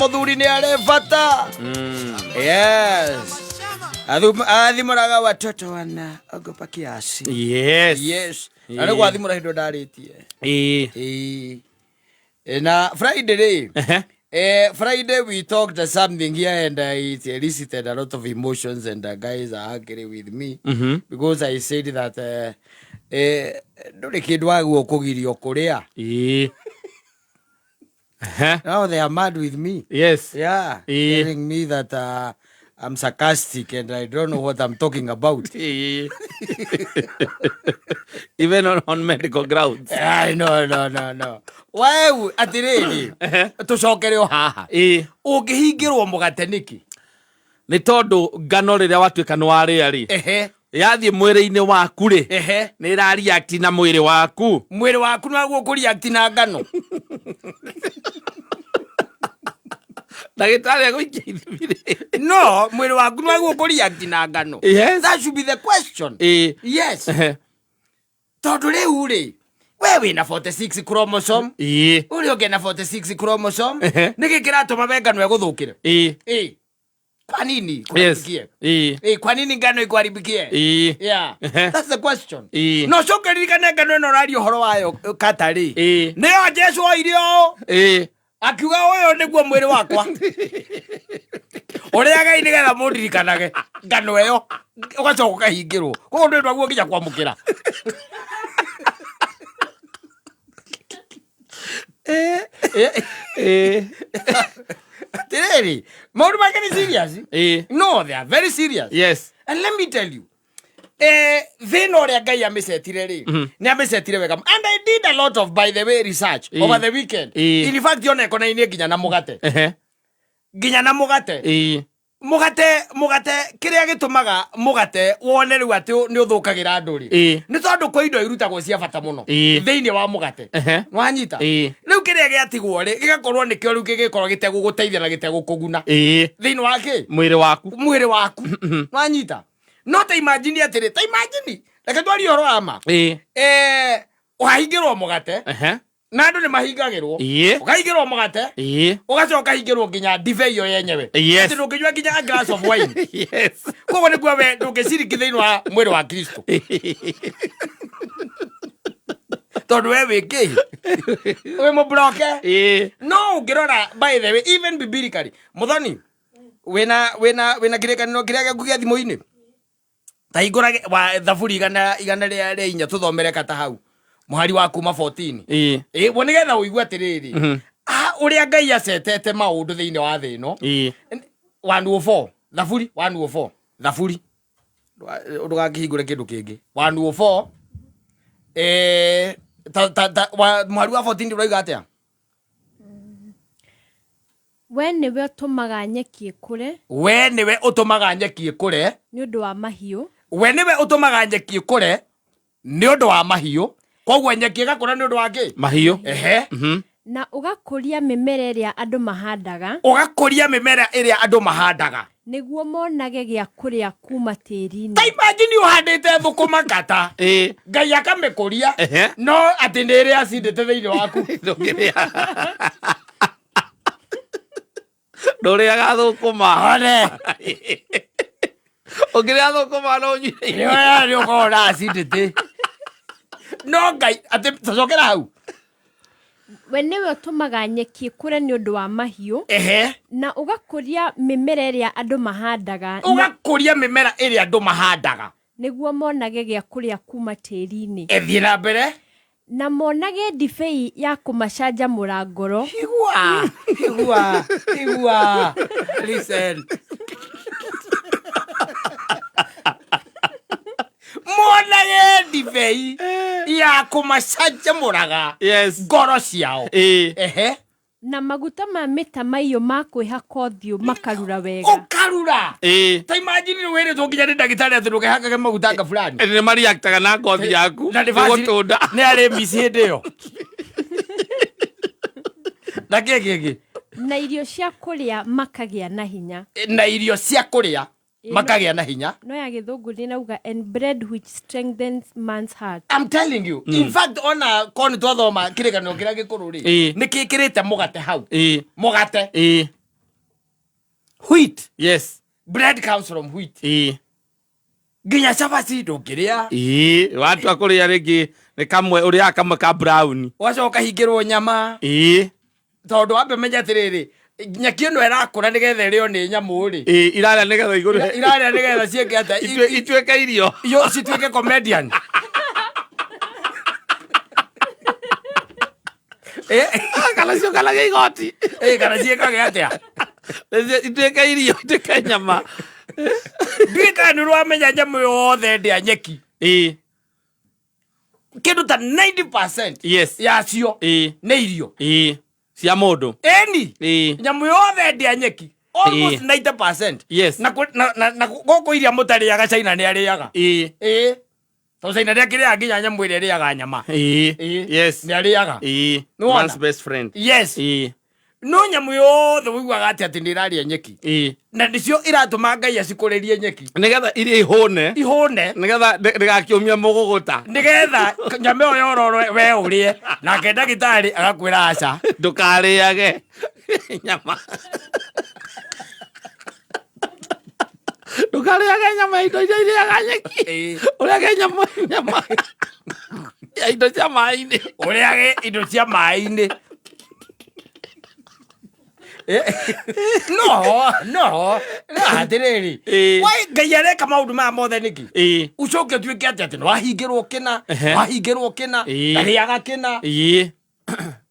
Mũthuri nĩ arĩ bata. Yes. Athimũraga watoto wanaogopa kiasi. Yes. Yes. Na nĩ gwathimũra hĩndĩ ndarĩtie. Ĩĩ. Ĩĩ. Na Friday rĩ, Ehe. Friday we talked something here and it elicited a lot of emotions and guys are angry with me because I said that ndũrĩ kĩndũ wagwo kũgirio kũrĩa. Ĩĩ. Ehe. Now they are mad with me. Yes. Yeah, telling me that I'm sarcastic and I don't know what I'm talking about. Ĩĩ. Even on medical grounds. Ay, no, no, no, no. Wewe atiriri, tucokere o haha. Ĩĩ. Ũngĩhingĩrwo mũgate nĩkĩ? Nĩ tondũ ngano rĩrĩa watuĩka nĩ warĩa rĩ, yathiĩ mwĩrĩ-inĩ waku rĩ, nĩ ĩra react na mwĩrĩ waku. Mwĩrĩ waku naguo kũ react na ngano. Ndagĩtarĩ agũikia ithimi rĩ. No, mwĩrĩ waku naguo kũ react na ngano. Yes. That should be the question. Ĩĩ. Yes. Ehe. Tondũ rĩu rĩ, we wĩna 46 chromosome. Ĩĩ. Ũrĩa ũngĩ na 46 chromosome. Ehe. Nĩkĩ kĩratũma we ngano ĩgũthũkĩre? Ĩĩ. Ĩĩ. Kwa nini Yes. kuharibikie? Ĩĩ. Kwa nini ngano ikuharibikie? Ĩĩ. Yeah. Ehe. That's the question. Ĩĩ. No coke ririkane ngano ĩno ũraria ũhoro wayo katarĩ. Ĩĩ. Nĩyo Jesu oire ũũ Ĩĩ. akiuga ũyũ nĩguo mwĩrĩ wakwa. Ũrĩagei nĩgetha mũndirikanage ngano ĩyo ũgacoka ũkahingĩrwo. Koguo ndũrĩ ndwaguo nginya kwamũkĩra. Ĩĩ. Atĩrĩrĩ, maũndũ make nĩ serious. Ĩĩ. No, they are very serious. Yes. And let me tell you, thĩna ũrĩa Ngai amĩcetire rĩ, nĩ amĩcetire wega. And I did a lot of, by the way, research Ĩĩ. over the weekend. Ĩĩ. In fact, ona ĩkonainie nginya na mũgate. Ehe. Nginya na mũgate. Ĩĩ. Mũgate, mũgate, kĩrĩa gĩtũmaga mũgate wone rĩu atĩ nĩ ũthũkagĩra andũ rĩ, Ĩĩ. nĩ tondũ kwĩ indo irutagwo cia bata mũno Ĩĩ. thĩinĩ wa mũgate. Ehe. Wanyita? Ĩĩ. Rĩu kĩrĩa gĩatigwo rĩ, gĩgakorwo nĩkĩo rĩu gĩgĩkorwo gĩtegũgũteithia na gĩtegũkũguna. Ĩĩ. Thĩinĩ wa kĩ? Mwĩrĩ waku. Mwĩrĩ waku. Wanyita? No ta imagine atĩrĩ, ta imagine, reke twarie ũhoro wa ma. Ĩĩ. Ũhahingĩrwo mũgate, Ehe. na andũ nĩ mahingagĩrwo. Ĩĩ. Ũkahingĩrwo mũgate, Ĩĩ. ũgacoka ũkahingĩrwo nginya ndibei ĩyo yenyewe. Yes. Atĩ ndũngĩnyua nginya a glass of wine. Yes. Koguo nĩguo we ndũngĩciriki thĩinĩ wa mwĩrĩ wa Kristo. Tondũ we wĩ kĩ? Wĩ mũbroke. Ĩĩ. No ũngĩrora by the way, even biblically, Mũthoni, wĩna kĩrĩkanĩro kĩrĩa gĩaku gĩa thimũ-inĩ? Ta hingũra wa thaburi igana rĩa inya tũthomere kata hau. Mũhari wa kuma 14. Ĩĩ. Ĩĩ, wo nĩgetha ũigue atĩrĩrĩ. Ũrĩa Ngai acetete maũndũ thĩinĩ wa thĩ ĩno. Ĩĩ. 104. Thaburi 104. Thaburi. Ndũgakĩhingũre kĩndũ kĩngĩ. 104. Mũhari wa 14 ũrauga atĩa? We nĩwe ũtũmaga nyeki ĩkũre. We nĩwe ũtũmaga nyeki ĩkũre. Nĩ ũndũ wa mahiũ. We nĩwe ũtũmaga nyeki ĩkũre nĩ ũndũ wa mahiũ. Koguo nyeki ĩgakũra nĩ ũndũ wa kĩ? Mahiũ. Ehe. Na ũgakũria mĩmera ĩrĩa andũ mahandaga. Ũgakũria mĩmera ĩrĩa andũ mahandaga. Nĩguo monage gĩa kũrĩa kuma tĩri-inĩ. Ta imagine ũhandĩte thũkũma kata. Ĩĩ. Ngai akamĩkũria. Ehe. No atĩ nĩ ĩrĩ acidĩte thĩinĩ waku. Ndũngĩrĩa. Ndũrĩaga thũkũma. One. Ũngĩrĩa thũkũma no ũnyue. Nĩ nĩ ũkoragwo na acidĩtĩ. No Ngai atĩ tũcokera hau. We nĩwe ũtũmaga nyeki ĩkũre nĩ ũndũ wa mahiũ. Ehe. Na ũgakũria mĩmera ĩrĩa andũ mahandaga. Ũgakũria mĩmera ĩrĩa andũ mahandaga. Nĩguo monage gĩa kũrĩa kuma tĩri-inĩ. Ĩthiĩ na mbere. Na monage ndibei ya kũmacanjamũra ngoro. Igua, igua, igua. Listen. Monage ndibei ya kũmacanjamũraga Yes. ngoro ciao. Ĩĩ. Ehe. Na maguta ma mĩtamaiyũ ma kwĩhaka ũthiũ makarura wega. Ũkarura. Ĩĩ. Ta imagine rĩu wĩrĩtwo nginya nĩ ndagĩtarĩ atĩ ndũkehakage maguta anga fulani. Nĩ mariaktaga na ngothi yaku. Na nĩ Nĩgũtũnda. Nĩ arĩ mici hĩndĩ ĩyo. Na kĩ kĩngĩ? Na irio cia kũrĩa makagĩa na hinya. Na irio cia kũrĩa Ĩĩ, makagĩa na hinya. No ya gĩthũngũ nĩ ĩrauga and bread which strengthens man's heart. I'm telling you. In fact, ona korwo nĩ twathoma kĩrĩkanĩro kĩrĩa gĩkũrũ rĩ, Ĩĩ. nĩ kĩkĩrĩte mũgate hau. Ĩĩ. Mũgate. Ĩĩ. Wheat. Yes. Bread comes from wheat. Ĩĩ. Nginya cabaci ndũngĩrĩa. Ĩĩ, watua kũrĩa rĩngĩ nĩ kamwe ũrĩaga kamwe ka brown. Wacoka hingĩrwo nyama. Ĩĩ. Tondũ wambe menya atĩrĩrĩ, nyeki ĩno ĩrakũra nĩgetha ĩrĩo nĩ nyamũ rĩ. Ĩĩ, irarĩa nĩgetha igũrũ. Irarĩa nĩgetha ciĩke atĩa? Ituĩke irio. Yo cituĩke comedian. Eh, Kana ciũkanagia igoti. Kana ciĩkage atĩa? Ituĩke irio, ituĩke nyama. Ndiũĩ kana nĩ ũramenya nyamũ yothe ndĩa nyeki. Ĩĩ. Kĩndũ ta 90% Yes. yacio Ĩĩ. nĩ irio. Ĩĩ. Cia mũndũ. Ĩni. Ĩĩ. Nyamũ yothe ndĩa nyeki. Almost Ĩĩ. 90%. Yes. Na gũkũ iria mũtarĩaga China nĩ arĩaga. Ĩĩ. Ĩĩ. Tondũ China nĩ akĩrĩaga nginya nyamũ ĩrĩa ĩrĩaga nyama. Ĩĩ. Ĩĩ. Yes. Nĩ arĩaga. Ĩĩ. Nĩwona? Man's best friend. Yes. Ĩĩ. No nyamũ yothe ũiguaga atĩ atĩ nĩ ĩrarĩa nyeki. Ĩĩ. Na nĩcio iratũma Ngai acikũrĩrie nyeki. Nĩgetha iria ihũne. Ihũne. Nĩgetha ndĩgakĩũmia mũgũgũta. Nĩgetha nyama ĩyo yororo we ũrĩe. Nake ndagĩtarĩ agakwĩra aca. Ndũkarĩage nyama. Ndũkarĩage nyama ya indo iria irĩaga nyeki. Ĩĩ. Ũrĩage nyama nyama ya indo cia maĩ-inĩ. Ũrĩage indo cia maĩ-inĩ. No, no, no, atĩrĩrĩ. Ĩĩ. Why Ngai areka maũndũ maya mothe nĩkĩ? Ĩĩ. Ũcoke ũtuĩke atĩ atĩ nĩwahingĩrwo kĩna, Ehe. wahingĩrwo kĩna, Ĩĩ. ndarĩaga kĩna. Ĩĩ.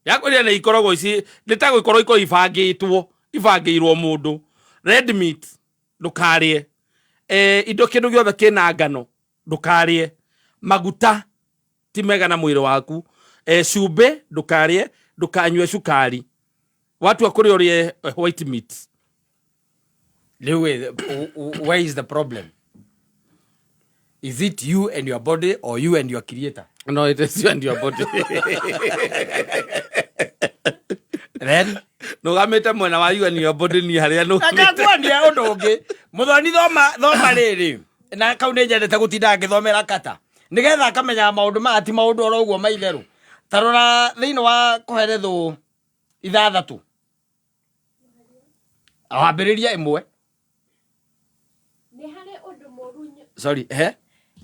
Yakwĩrĩa nĩ ikoragwo ici nĩ ta gũkorwo ikoragwo ibangĩtwo ibangĩirwo mũndũ. Red meat ndũkarĩe. Indo kĩndũ gĩothe kĩna ngano ndũkarĩe. Maguta ti mega na mwĩrĩ waku. Cumbĩ ndũkarĩe, ndũkanyue cukari. Watua kũrĩa ũrĩe white meat. Rĩu where is the problem? Is it you and your body or you and your creator? No, it is you and your body. Then Nũgamĩte mwena wa you and your body niĩ harĩa nũgamĩte. Akakuonia ũndũ ũngĩ. Mũthoni thoma thoma rĩrĩ. Na kau nĩ nyendete gũtinda ngĩthomera kata. Nĩgetha akamenyaga maũndũ maya ti maũndũ oro ũguo maitherũ. Ta rora thĩinĩ wa kũherethwo 6. Wambĩrĩria 1. Nĩ harĩ ũndũ mũũru Sorry, he?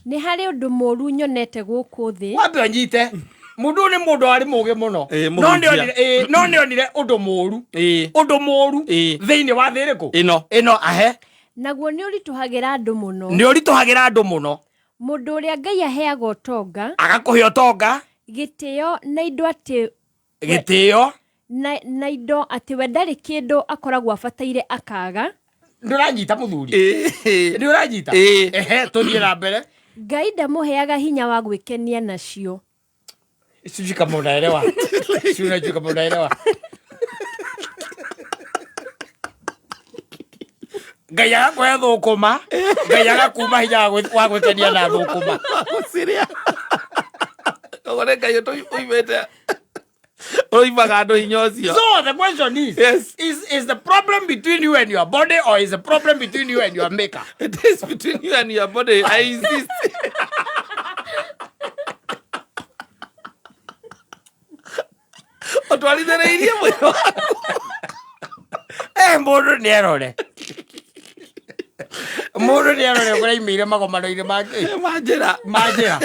Nĩ harĩ ũndũ mũũru nyonete gũkũ thĩ. Wambe ũnyite. Mũndũ ũyũ nĩ mũndũ warĩ mũũgĩ mũno. Ĩĩ, No mũhunjia. no nĩ onire ũndũ mũũru. Ĩĩ. Ũndũ mũũru Ĩĩ. thĩinĩ wa thĩ ĩrĩkũ? Ĩno. Ĩno ahe. Naguo nĩ ũritũhagĩra andũ mũno. Nĩ ũritũhagĩra andũ mũno. Mũndũ ũrĩa Ngai aheaga ũtonga. Agakũhe ũtonga. Gĩtĩo na indo atĩ Gĩtĩo. Na indo atĩ we ndarĩ kĩndũ akoragwo abataire akaga. Ndũranyita mũthuri? Ĩĩ. Nĩ ũranyita? Ĩĩ. Ehe, tũthiĩ na mbere. Ngai ndamũheaga hinya wa gwĩkenia nacio. Sijui kama unaelewa. Sijui unajua kama unaelewa. Ngai agakũhe thũkũma, Ngai agakuma hinya wa gwĩkenia na thũkũma. Gũciria. Koguo nĩ Ngai ũimĩte. Ũimaga andũ hinya ũcio. So the question is, Yes. is the problem between you and your body or is the problem between you and your maker? It is between you and your body. I insist. Ũtwarithĩrĩirie mwĩrĩ waku. Mũndũ nĩ erore. Mũndũ nĩ erore kũrĩa aimĩire magomano-inĩ make. Ma njĩra. Ma njĩra.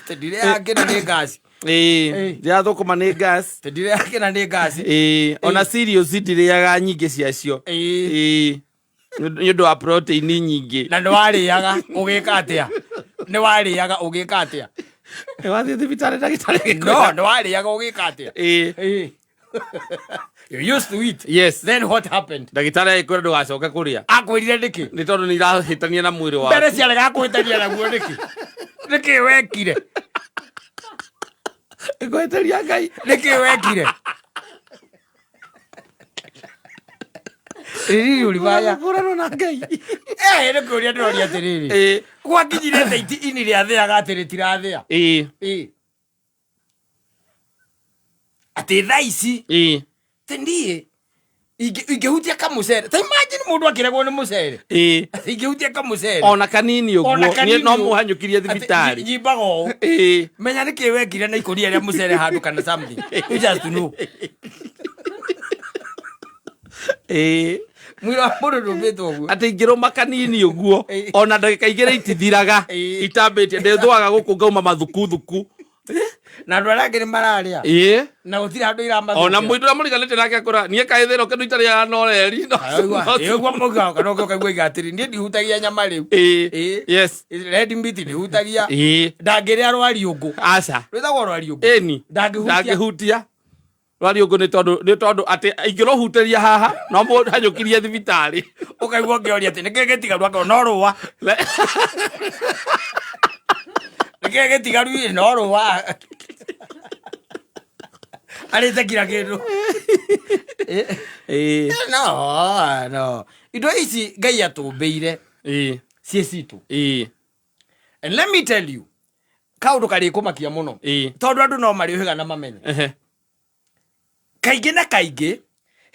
Tĩndirĩa kĩna nĩ ngasi. Ĩĩ, ndĩrathũkũma nĩ gas. Tĩndirĩa kĩna nĩ ngasi. Ĩĩ, ona cereals ndirĩaga nyingĩ ciacio. Ĩĩ. Ĩĩ. Nĩ ũndũ wa protein nyingĩ. Na nĩ warĩaga ũgĩka atĩa? Nĩ warĩaga ũgĩka atĩa? Nĩ wathiĩ thibitarĩ ndagĩtarĩ agĩkwĩra. No, nĩ warĩaga ũgĩka atĩa? Ĩĩ. Ĩĩ. You used to eat. Yes. Then what happened? Ndagĩtarĩ agĩkwĩra ndũgacoke kũrĩa. Akwĩrire nĩkĩ? Nĩ tondũ nĩ irahĩtania na mwĩrĩ waku. Mbere ciarega kũhĩtania naguo nĩkĩ? Nĩkĩ wekire? Ngũhĩtĩria Ngai. Nĩkĩ wekire? Rĩrĩ ulibaya. Kũrano na Ngai. Nĩ kũria ndĩroria atĩrĩrĩ. Ĩĩ. Gwakinyire thaa iti ini rĩathĩaga atĩ rĩtirathĩa. Ĩĩ. Ĩĩ. Atĩ thaa ici Ĩĩ. atĩ niĩ ingĩhutia kamũcere. Ta imagine mũndũ akĩregwo nĩ mũcere. Ĩĩ. Ingĩhutia kamũcere. Ona kanini ũguo. Ona kanini No ũguo. mũhanyũkirie Atĩ thibitarĩ. nyimbaga ũũ. Ĩĩ. Menya nĩkĩ wekire na ikũnia rĩa mũcere handũ kana something. You just know. Ĩĩ. Mwĩrĩ wa mũndũ ndũmbĩtwo ũguo. Atĩ ingĩrũma kanini ũguo, Ĩĩ. ona ndagĩka 2 itithiraga Ĩĩ. itambĩtie, ndĩthũaga gũkũ ngauma mathukuthuku. Na andũ arĩa angĩ nĩ mararĩa Ĩĩ. na gũtirĩ handũ iramathũkĩra. Ona mũndũ ũrĩa mũriganĩtie nake akũra niĩ kaĩthĩro kĩndũ itarĩaga no reri no. Ũguo mũgao kana ũkaigua iga atĩrĩ, niĩ ndihutagia nyama rĩu. Ĩĩ. Ĩĩ. Yes. Red meat ndihutagia. Ĩĩ. Ndangĩrĩa rwariũngũ. Aca. Rwĩtagwo rwariũngũ. Ĩni. Ndangĩhutia. Ndangĩhutia rwariũngũ nĩ tondũ atĩ ingĩrũhutĩria haha no mũhanyũkirie thibitarĩ. Ũkaigua ũngĩoria atĩ nĩkĩĩ gĩtigaru, akorwo no rũa. Nĩkĩĩ gĩtigaru? Ĩ, no rũa. Arĩte kira kĩndũ. Ĩĩ. No indo ici Ngai atũmbĩire ciĩ citũ. And let me tell you, kaũndũ karĩkũmakia mũno, tondũ andũ no marĩũhĩga na mamenye. Kaingĩ na kaingĩ,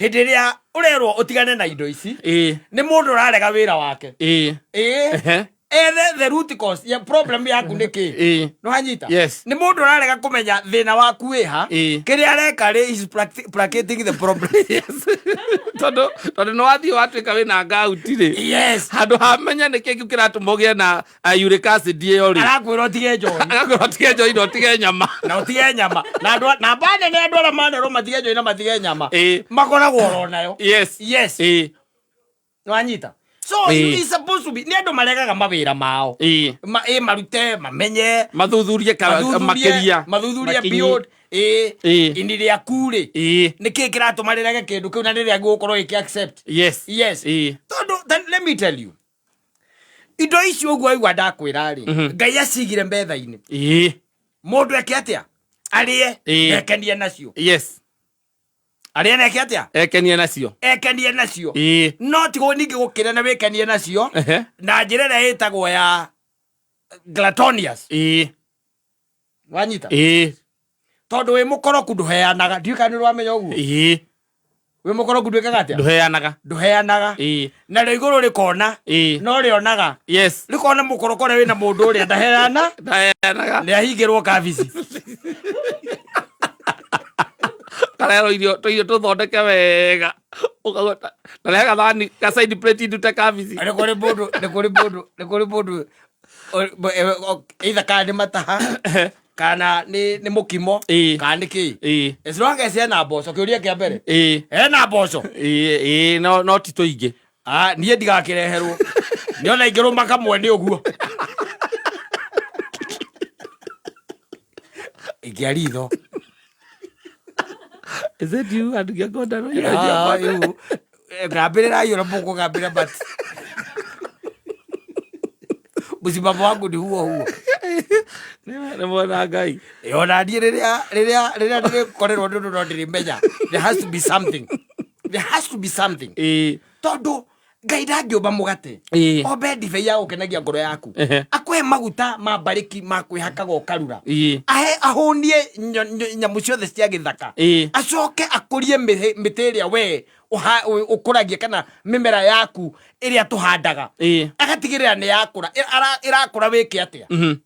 hĩndĩ ĩrĩa ũrerwo ũtigane na indo ici, nĩ mũndũ ũrarega wĩra wake. Ĩĩ. Ethe the root cause ya problem yaku nĩ kĩ. No hanyita? Yes. Nĩ mũndũ ũrarega kũmenya thĩna waku wĩha. Kĩrĩa areka rĩ is placating the problem. Yes. Tondũ nĩ wathiĩ watuĩka wĩna ngauti rĩ, handũ ha menya nĩ kĩ kĩu kĩratũma ũgĩe na uric acid ĩyo rĩ, Arakwĩra ũtige njohi. Agakwĩra ũtige njohi na ũtige nyama. Na ũtige nyama. Na andũ namba nene, andũ arĩa manerwo matige njohi na matige nyama, makoragwo oro nayo. Yes. Nĩwanyita? So is supposed to be nĩ andũ maregaga mawĩra mao. Ĩ marute mamenye. Mathuthurie makĩria. Mathuthurie. Makinyi. Build ĩ ini rĩaku rĩ, nĩ kĩĩ kĩratũma rĩrege kĩndũ kĩu na rĩrĩa gũgũkorwo gĩkĩ accept. Yes. Tondũ then, let me tell you, indo icio ũguo aigua ndakwĩra rĩ, Ngai acigire metha-inĩ mũndũ eke atĩa? Arĩe, ekenie nacio. Arĩe na eke atĩa? Ekenie nacio. Ekenie nacio. No tigo ningĩ gũkĩra na wĩkenie nacio na njĩra ĩrĩa ĩtagwo ya gluttonious. Wanyita? Tondũ wĩ mũkoroku ndũheanaga. Ndiũĩ kana nĩ ũramenya ũguo. Wĩ mũkoroku ndwĩkaga atĩa? Ndũheanaga. Ndũheanaga. Narĩo igũrũ rĩkona. No rĩonaga. Rĩkona mũkoroko ũrĩa wĩna mũndũ ũrĩa ndaheana. Ndaheanaga. Nĩ ahingĩrwo kabici. Karero irio tũirio tũthondeke wega. Ũkauga ndarehe gathani ka side plate ndute kabici. Nĩ kũrĩ mũndũ, either kana nĩ mataha kana nĩ mũkimo kana nĩ kĩĩ. As long as hena mboco, kĩũria kĩa mbere, hena mboco. Ĩĩ, no ti tũingĩ. Ah, niĩ ndigakĩreherwo nĩ ona ingĩrũma kamwe nĩ ũguo ingĩa ritho. Is it you and Gĩakonda? Ah, rĩu, ngambĩrĩra iyo na mũkũgambĩra, but msimamo wangu ni huo huo. Nĩ mwena Ngai. Ona niĩ rĩrĩa ndĩrĩkorerwo nĩ ũndũ no ndĩrĩmenya there has to be something, there has to be something. Tondũ Ngai ndangĩũmba mũgate, ombe ndibei ya gũkenagia ngoro yaku, akũhe maguta ma mbarĩki ma kwĩhakaga ũkarura, ahe ahũnie nyamũ ciothe cia gĩthaka, acoke akũrie mĩtĩ ĩrĩa we ũkũragia kana mĩmera yaku ĩrĩa tũhandaga, agatigĩrĩra nĩ yakũra. Ĩrakũra wĩke atĩa?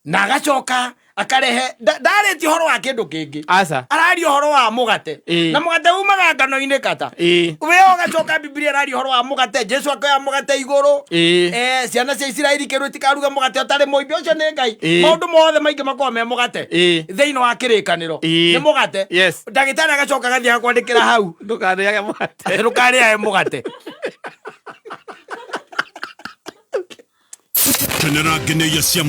Na agacoka akarehe ndarĩtie ũhoro wa kĩndũ kĩngĩ. Aca. Araria ũhoro wa mũgate. Na mũgate umaga ngano-inĩ kata. We ũgacoka Bibilia ĩraria ũhoro wa mũgate, Jesu akoya mũgate igũrũ. Ciana cia Isiraeli kĩrwo itikaruge mũgate ũtarĩ mũimbi, ũcio nĩ Ngai. Maũndũ mothe maingĩ makoragwo me mũgate. Thĩinĩ wa kĩrĩkanĩro nĩ mũgate. Ndagĩtarĩ agacoka agathiĩ agakwandĩkĩra hau, Ndũkarĩage mũgate. Ndũkarĩage mũgate. Kenera ngeneia cia.